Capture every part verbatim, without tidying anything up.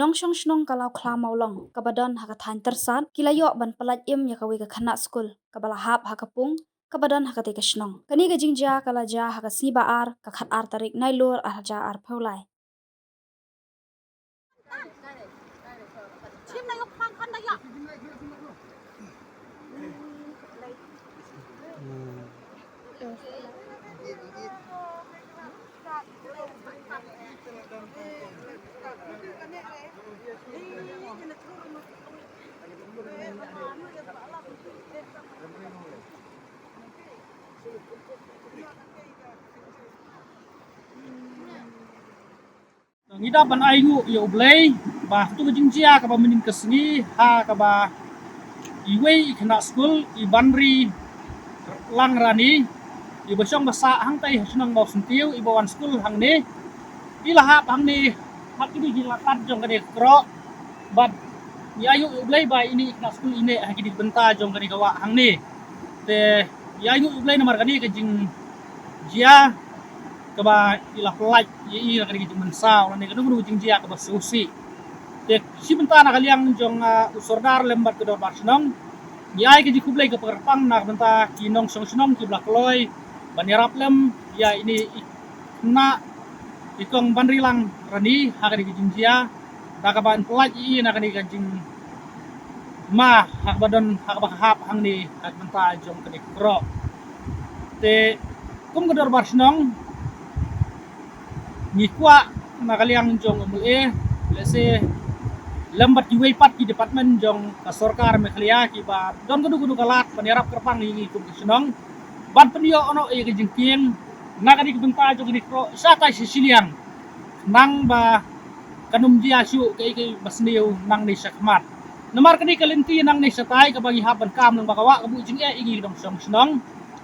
Nongshong shnong ka Lawkhla Mawlong kaba don ha ka thaiñ Tyrsad ki la ïoh ban pyllait im ïa kawei ka khynnah skul kaba la hap ha ka pung kaba don ha katei ka shnong. Kane ka jingjia ka la jia ha ka sngi ba ar, ka khatar tarik Nailur arhajar arphew lai. Ngi da ban ainguh ïa U Blei ba ha tu ka jingjia kaba mynnin ka sngi ha kaba iwei i khynnah skul i Banri Lang Rani iba shong ba sah hangtai ha shnong Mawsyntiew iba wan skul hangne, i la hap hangne ha kine ki lad jong kane ka kro. Bad ngi ainguh ïa U Blei ba ine i khynnah skul i neh ha kine ki bynta jong kane ka wah hangne. Te ngi ainguh ïa U Blei namar kane ka jingjia kaba i la pyllait ïa i na kane ka jingmynsaw lane kano kano ka jingjia kaba sngewsih. Te shi bynta na ka liang jong, ah, u Sordar lem bad ka Dorbar Shnong, ngi ai ka jingkhublei ka pyrpang na ka bynta ki nongshong shnong kiba la kloi ban ïarap lem ïa ine i khynnah i kong Banri Lang Rani ha kane ka jingjia da kaba yn pyllait ïa i na kane ka jingma ha kaba don ha kaba hap hangne ha ka bynta jong kane ka kro. Te kum ka Dorbar Shnong ngi kwah na ka liang jong u M L A, lehse lem bad kiwei pat ki department jong ka sorkar Meghalaya kiba don kano kano ka lad ban ïarap kyrpang ïa ngi kum ka shnong ban pynïoh noh ïa ka jingkieng na kane ka bynta jong kane ka kro shatai shiliang. Nang ba kan ym jia shuh kaei kaei ba sniew nangne shakhmat. Namar kane ka lynti nangne shatai kaba ngi hap ban kam lyngba ka wah ka buh jingeh ïa ngi ki nongshong shnong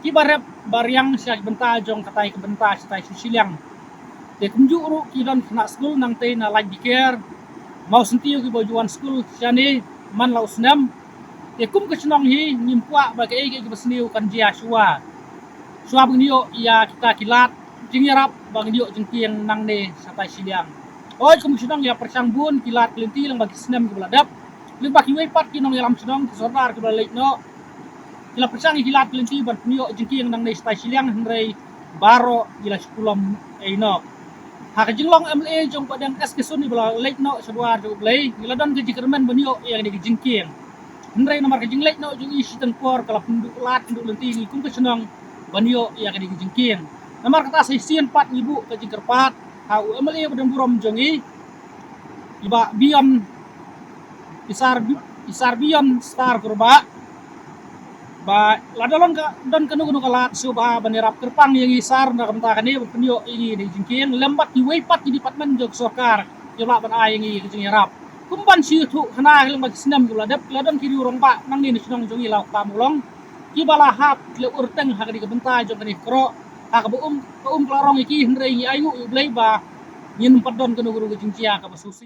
kiba rep ba riang sha ki bynta jong katai ka bynta shatai shiliang. Te kumjuh ruh ki don khynnah skul nangtei na Laitkdiker, Mawsyntiew kiba ju wan skul shane man la u snem. Te kum ka shnong hi ngim kwah ba kaei kaei kaba sniew kan jia shuwa. Shuwa ba ngin ïoh ïa kita ki lad jingïarap ba ngin ïoh jingkieng nangne shatai shiliang. Hooid kum ka shnong ngi la pyrshang bun ki lad ki lynti lyngba ki snem kiba la dep. Lyngba kiwei pat ki nongïalam shnong ki sordar kiba la leit noh ki la pyrshang ïa ki lad ki lynti ban pynïoh jingkieng nangne shatai shiliang hynrei baroh ki la shu pulom ei noh. Ha ka jinglong M L A jong Bahdeng S K Syiem iba la leit noh sha dwar jong U Blei ngi la don ka jingkyrmen ban ïoh ïa kane ka jingkieng. Hynrei namar ka jingleit noh jong i shiteng por ka la pynduh lad pynduh lynti ngi kum ka shnong ban ïoh ïa kane ka jingkieng. Namar kata sa shisien pat ngi buh ka jingkyrpad ha u M L A ba don burom jong i, i Bah Bion, i Sar Bi-, i Sar Bion Star Kurbah. Ba lada long ka don kano kano ka lad shuh ba ban ïarap kyrpang ïa ngi sar na ka bynta kane ban pynïoh ïa ngi ïa ka jingkieng lem bad kiwei pat ki department jong ka sorkar kiba lah ban ai ïa ngi ka jingïarap. Kum ban shu ïathuh khana lyngba ki snem kiba la dep ki la don ki riew rangbah nangne na shnong jong ngi Lawkhla Mawlong kiba la hap ki la urteng ha kane ka bynta jong kane ka kro ha kaba um ka um ka la rong ïa ki hynrei ngi ainguh ïa U Blei ba ngin ym pat don kano kano ka jingjia kaba sngewsih.